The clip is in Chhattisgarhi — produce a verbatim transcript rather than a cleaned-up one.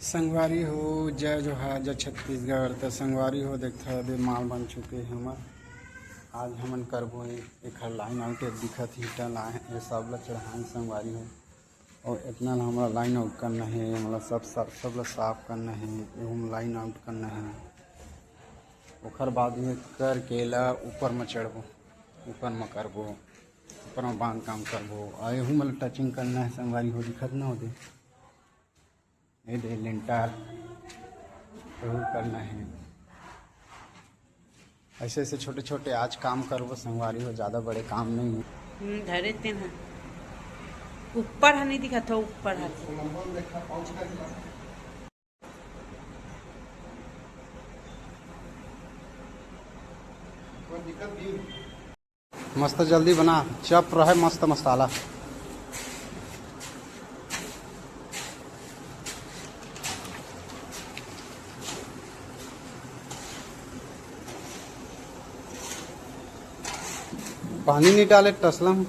संगवारी हो, जय जोहार, जय छत्तीसगढ़। त संगवारी हो, देखत हव, अभी माल बन चुके हे हमर। आज हमन करबो ए-, एखर लाइन आउट, ए दिखत हे ईटा लाइन, ए सब ल चढ़ाएन संगवारी हो। अउ एतना ल हमला लाइन आउट करना हे, मतलब सब, सब, सब ल साफ करना हे, एहू म लाइन आउट करना हे। ओखर बाद में करके एला ऊपर म चढ़बो, ऊपर म करबो, ऊपर म बांध काम करबो। अउ एहू म टचिंग करना हे संगवारी हो, दिखत न होते। ये दे लिंटर जरूर करना है। ऐसे ऐसे छोटे छोटे आज काम करबो संगवारी हो, ज्यादा बड़े काम नहीं है। हम्म, धरे तेन ह। ऊपर ह नहीं दिखत हो, ऊपर ह। कोई दिक्कत नहीं। मस्त जल्दी बना, चप रहे मस्त मसाला। पानी नहीं डाले टसला में।